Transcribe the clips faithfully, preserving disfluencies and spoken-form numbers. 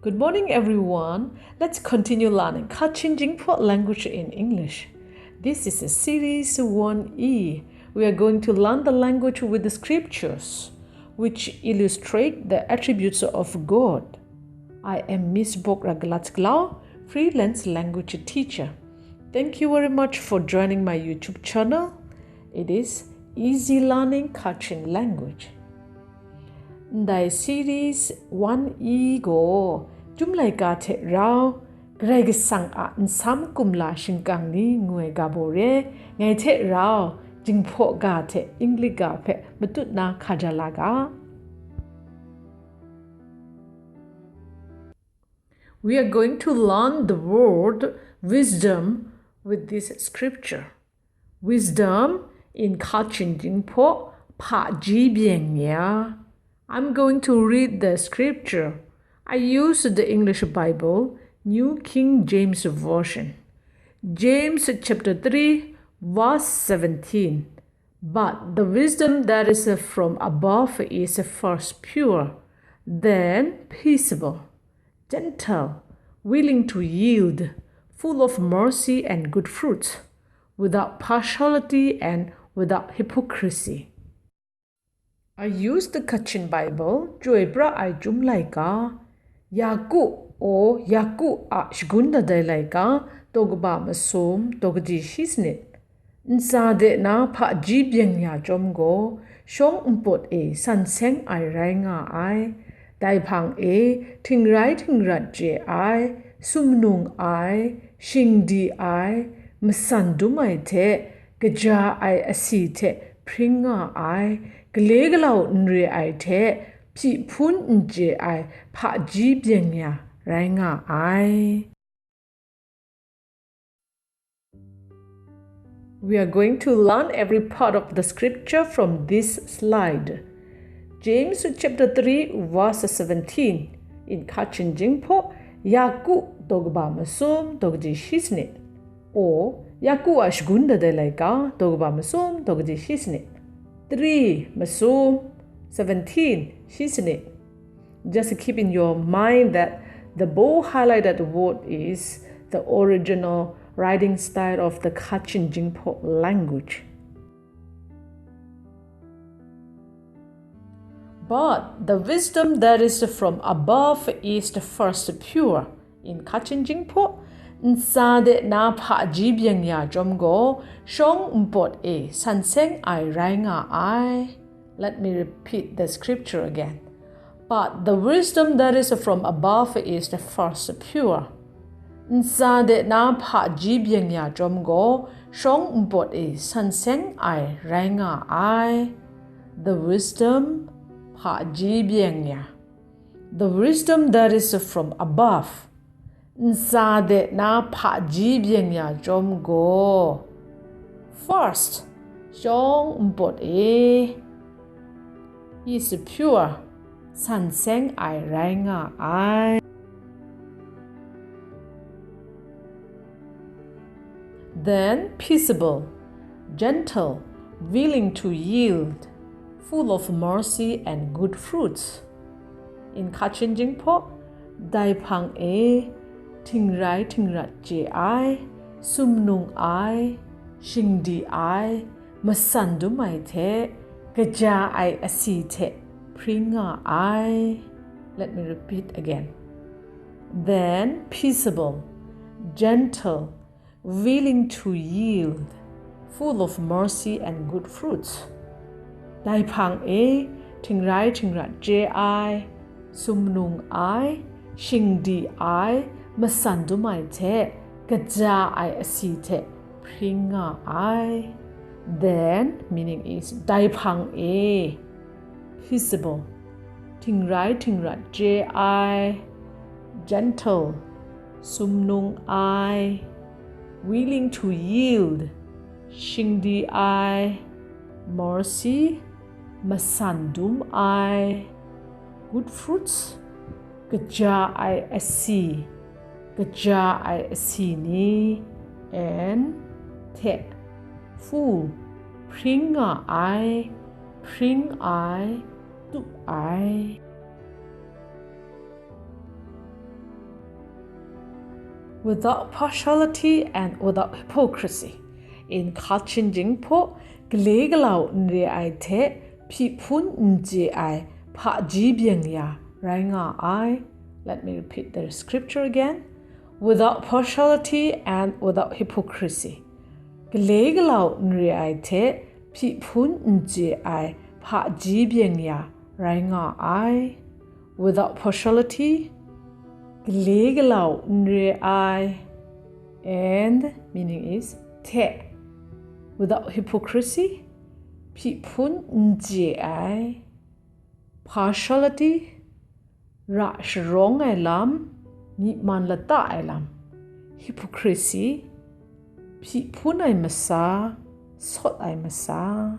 Good morning, everyone. Let's continue learning Kachin Jingpho language in English. This is a series one E. We are going to learn the language with the scriptures, which illustrate the attributes of God. I am Miss Bok Ragalat Glau, freelance language teacher. Thank you very much for joining my YouTube channel. It is Easy Learning Kachin Language. Ndai series one E gaw, Chyum Laika hte rau, Karai Kasang a nsam kumla shingkang ni ngu ai ga bore, ngai hte rau, Jinghpaw ga hte English ga hpe matut na hkaja la ga. We are going to learn the word wisdom with this scripture. Wisdom in Kachin Jingpho, Hpaji Byeng Ya. I'm going to read the scripture. I use the English Bible, New King James Version. James chapter three, verse seventeen. But the wisdom that is from above is first pure, then peaceable, gentle, willing to yield, full of mercy and good fruits, without partiality and without hypocrisy. I use the Kachin Bible, Chyoi Pra Ai Chyum Laika, Yaku, o Yaku a Shagun Dadai Laika, daw kaba masum, daw kaji shi sanit. Ntsa de na hpaji byeng ya chyawm gaw, shawng npawt e san seng ai rai nga ai. Dai hpang e htingrai htingrat chye ai, sumnung ai, shingdi ai, masan dum ai hte, kaja ai asi hte hpring nga ai, gale galau n re ai hte, hpyi hpun n chye ai hpaji byeng ya rai nga ai. We are going to learn every part of the scripture from this slide. James chapter three, verse seventeen. In Kachin Jingpho, Yaku daw kaba masum, daw kaji shi sanit. O Yaku a Shagun Dadai Laika, daw kaba masum, daw kaji shi sanit. Three, masum, seventeen, shi sanit. Just keep in your mind that the bold highlighted word is the original writing style of the Kachin Jingpho language. But the wisdom that is from above is the first pure. In Kachin Jingpho, ntsa de na hpaji byeng ya chyawm gaw, shawng npawt e san seng ai rai nga ai. Let me repeat the scripture again. But the wisdom that is from above is the first pure. Ntsa de na hpaji byeng ya chyawm gaw, shawng npawt e san seng ai rai nga ai. The wisdom, hpaji byeng ya. The wisdom that is from above. Ntsa de na hpaji byeng ya chyawm gaw, first, shawng npawt e, is pure, san seng ai rai nga ai. Then peaceable, gentle, willing to yield, full of mercy and good fruits. In Kachin Jingpho, dai hpang e, htingrai htingrat chye ai, sumnung ai, shingdi ai, masan dum ai hte, kaja ai asi hte hpring nga ai. Let me repeat again. Then peaceable, gentle, willing to yield, full of mercy and good fruits. Dai hpang e, htingrai htingrat chye ai, sumnung ai, shingdi ai, masan dum ai hte, kaja ai asi hte hpring nga ai. Then, meaning is, dai hpang e, peaceable, htingrai htingrat chye ai, gentle, sumnung ai, willing to yield, shingdi ai, mercy, masan dum ai, good fruits, kaja ai asi, kaja ai asi ni, and hte, full, hpring nga ai, hpring ai, tup ai. Without partiality and without hypocrisy. In Kachin jing hpaw, gale galau n re ai hte, hpyi hpun n chye ai, hpaji byeng ya, rai nga ai. Let me repeat the scripture again. Without partiality and without hypocrisy. Gale galau n re ai hte, hpyi hpun n chye ai, hpaji byeng ya, rai nga ai. Without partiality, gale galau n re ai, and meaning is, hte, without hypocrisy, hpyi hpun n chye ai, partiality, ra sharawng ai lam, myi man lata ai lam, hypocrisy, hpyi hpun ai masa, sawt ai masa.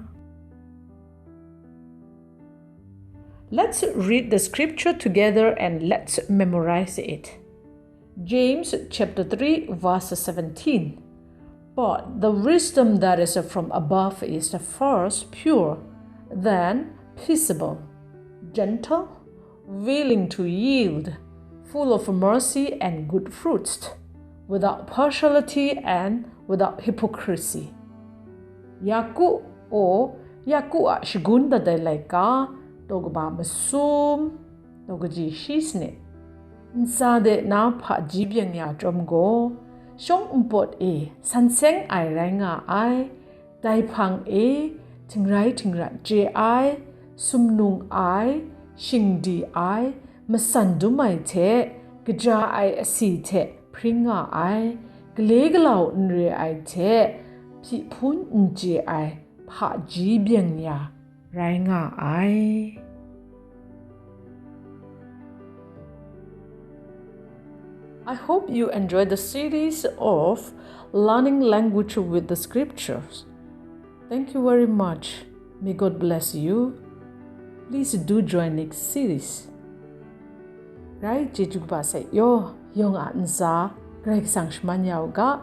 Let's read the scripture together and let's memorize it. James chapter three, verse seventeen. But the wisdom that is from above is first pure, then peaceable, gentle, willing to yield, full of mercy and good fruits, without partiality and without hypocrisy. Yaku, o, Yaku a shagun dat ai laika, daw kaba masum, daw kaji shi sanit. Ntsa de na hpaji byeng ya chyawm gaw, shawng npawt e san seng ai rai nga ai, dai hpang e, htingrai htingrat chye ai, sumnung ai, shingdi ai, masan dum ai hte, kaja ai asi hte hpring nga ai, gale galau n re ai hte, hpyi hpun n chye ai, hpaji byeng ya, rai nga ai. I hope you enjoy the series of learning language with the scriptures. Thank you very much. May God bless you. Please do join next series. Rai, chyeju kaba sai yaw, yawng a ntsa, Karai Kasang shaman ya u ga,